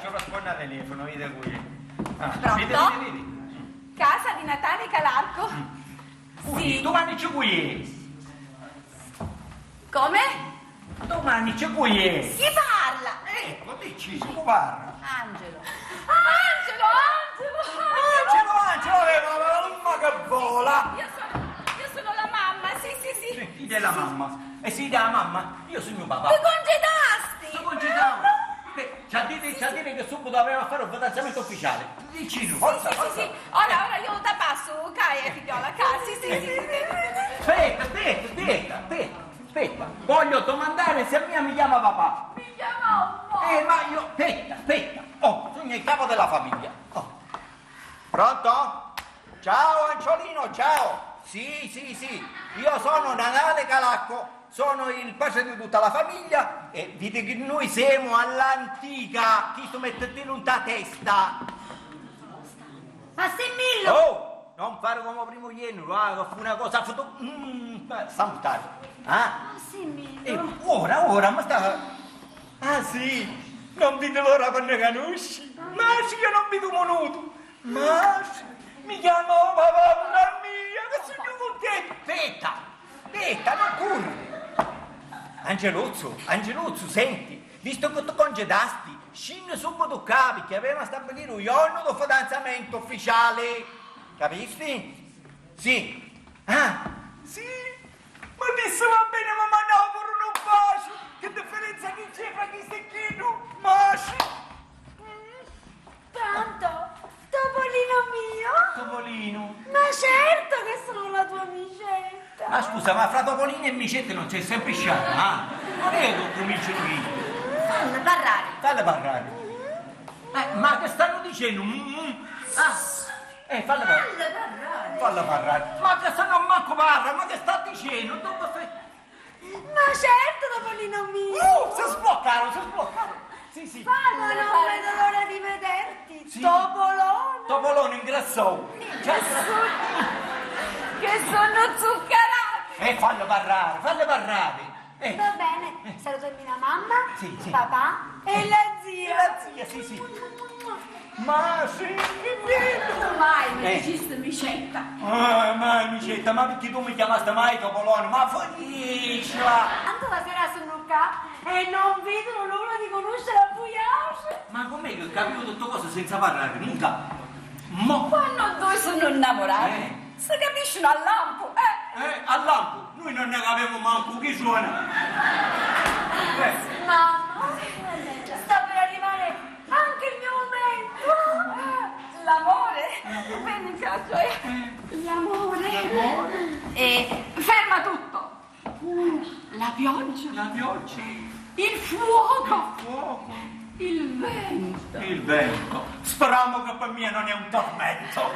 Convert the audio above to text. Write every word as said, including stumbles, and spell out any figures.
Ci risponde al telefono, vedi cu è. Ah, pronto? Vedi, vedi, vedi. Casa di Natale Calarco? Mm. Sì. Ui, dumani ci cu è? Come? Dumani ci cu è? Chi parla? Eh, ma dici, ci cu parla? Angelo. Angelo, Angelo! Angelo, Angelo, eh, ma, ma, ma che vola? Io sono, io sono la mamma, sì, sì, sì. Sì, chi è la mamma? Eh sì, la mamma, io sono papà. Ti congedasti? Sono congedato. Beh, ci ha detto, ci ha detto che subito aveva a fare un fidanzamento ufficiale. Dicilo, forza, sì, sì, forza. Sì, sì. Ora, ora io ti passo, ok, figliola, ca-, sì, sì, sì, sì, sì. Aspetta, aspetta, aspetta, aspetta, aspetta. Voglio domandare se a mia mi chiama papà. Mi chiama mamma. Eh, ma io, aspetta, aspetta. Oh, sono il capo della famiglia. Oh. Pronto? Ciao Anciolino, ciao! Sì, sì, sì, io sono Natale Calacco, sono il padre di tutta la famiglia e vedi che noi siamo all'antica, chi sto mettete in ta testa? Massimillo! Oh! Non fare come primo ieri, va, che fu una cosa, fu tu-, mm, sta mutare, ah? Massimillo! Eh, ora, ora, ma sta, ah sì, non vedo l'ora per ne conosci, ma sì, io non vedo minuto. Ma mi chiamava, mamma mia, che sugnu cuntenti! Aspetta, aspetta, non curri! Angeluzzu, Angeluzzu, senti, visto che tu congedasti, scinni subito ccà, perché avevamo a stabilire un giorno di fidanzamento ufficiale. Capisti? Sì. Ah, sì. Ma dissi va bene, ma mandava pure un bacio. Che differenza che c'è fra chisto e chiddu? Maci. Pronto? Topolino mio? Topolino. Ma certo che sono la tua micetta. Ma scusa, ma fra Topolino e micette non c'è sempre sciarra, ah? Non è che cominciano io. Falli parrari. Falli parrari. Eh, ma che stanno dicendo? Mm, mm. Ah, eh, falli parrari. Falli parrari. Falli parrari. Ma che stanno manco parra, ma che sta dicendo? Dove fe- Ma certo, Topolino mio! Uh, si sbloccarono, si sbloccarono! Sì, sì. Ma non vedo l'ora di vederti, sì. Topolone! Topolone ingrassò! Che su-, che sono zuccarati! E fallo parlare, fallo parlare! Eh. Va bene, eh, saluto mia mamma, sì, sì, papà e la zia. E la zia, sì, sì. Ma sì, che bello! Tu mai mi, eh, dicisti micetta. Ah, mai micetta, ma perché tu mi chiamasti mai Topolone? Ma finiscila! Tanto la sera sono qua e non vedo l'ora di conoscere a voi altri. Ma com'è che capivo tutte cose senza parlare? Muta! Mo- Quando due sono innamorati, eh, si capiscono a lampo, eh! Eh, a lampo! Noi non ne capiamo manco chi suona! Eh. Mamma, sta per arrivare anche il mio momento! L'amore! Veni qua, Gioia! L'amore! L'amore! E ferma tutto! La pioggia! La pioggia! Il fuoco! Il fuoco! Il vento! Il vento! Speriamo che per me non è un tormento!